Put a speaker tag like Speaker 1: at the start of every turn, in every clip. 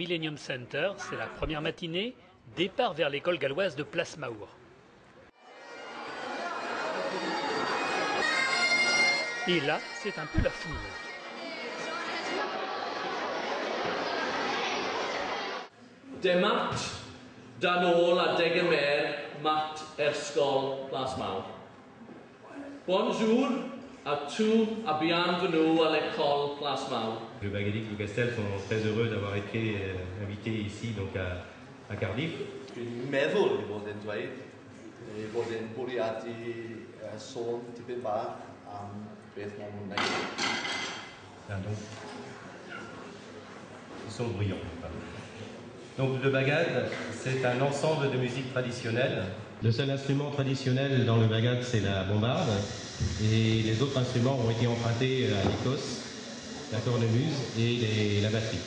Speaker 1: Millennium Center, c'est la première matinée, départ vers l'école galloise de Plasmawr. Et là, c'est un peu la foule.
Speaker 2: Demat da nôl a degemer mat ysgol Plasmawr. Bonjour à tous à bienvenue à l'école Plasmawr.
Speaker 3: Le Bagadic Plougastel sont très heureux d'avoir été invités ici donc à Cardiff.
Speaker 4: Dwi'n meddwl ei fod e'n dweud ei fod e'n bwriadu sôn tipyn bach am beth maen nhw'n wneud.
Speaker 3: Ah, donc, ils sont bruyants. Donc le bagad, c'est un ensemble de musique traditionnelle. Le seul instrument traditionnel dans le bagad, c'est la bombarde. Et les autres instruments ont été empruntés à l'Écosse, la cornemuse et la batterie.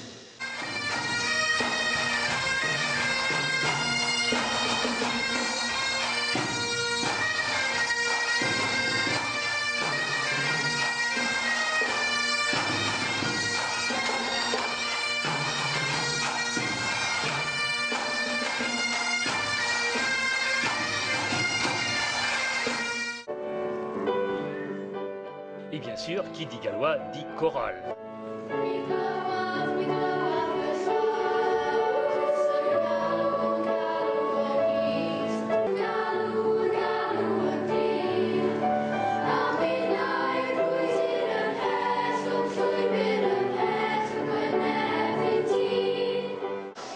Speaker 1: Et bien sûr, qui dit gallois dit chorale.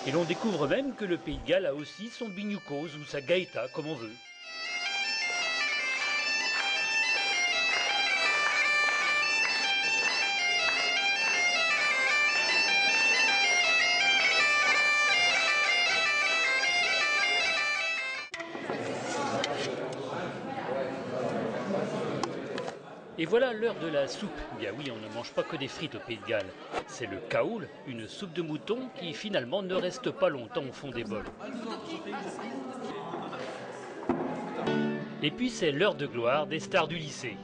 Speaker 1: Et l'on découvre même que le Pays de Galles a aussi son biniou kozh ou sa gaïta, comme on veut. Et voilà l'heure de la soupe. Bien oui, on ne mange pas que des frites au Pays de Galles. C'est le caoul, une soupe de mouton qui finalement ne reste pas longtemps au fond des bols. Et puis c'est l'heure de gloire des stars du lycée.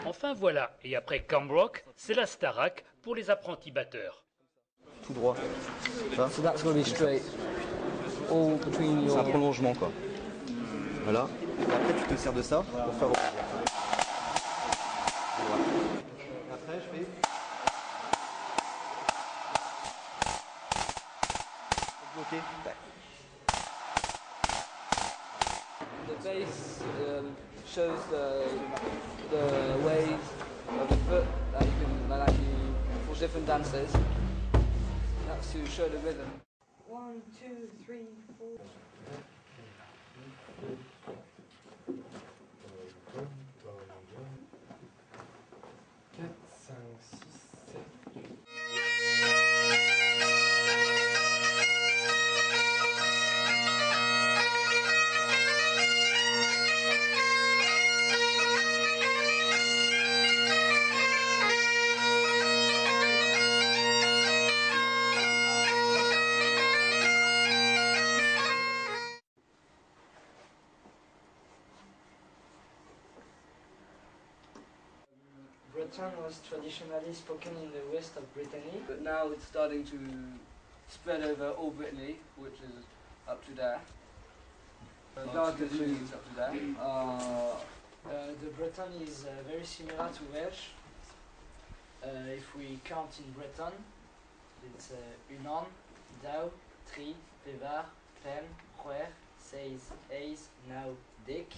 Speaker 1: Enfin voilà, et après Camrock, c'est la Starac pour les apprentis batteurs.
Speaker 5: Tout droit.
Speaker 6: Ça. So that's going to be straight. All between your...
Speaker 5: C'est un prolongement quoi. Voilà. Et après tu te sers de ça pour faire. Après je fais. Bloqué.
Speaker 6: The bass shows the ways of the foot that you can like you for different dances. That's to show the rhythm.
Speaker 7: 1, 2, 3, 4.
Speaker 8: 4, 5, 6, 7.
Speaker 7: Breton was traditionally spoken in the west of Brittany,
Speaker 6: but now it's starting to spread over all Brittany, which is up to there. The darker is up to there.
Speaker 7: The Breton is very similar to Welsh. If we count in Breton, it's unan, daou, tri, pevar, pemp, c'hwec'h, seizh, eizh, nav, dek.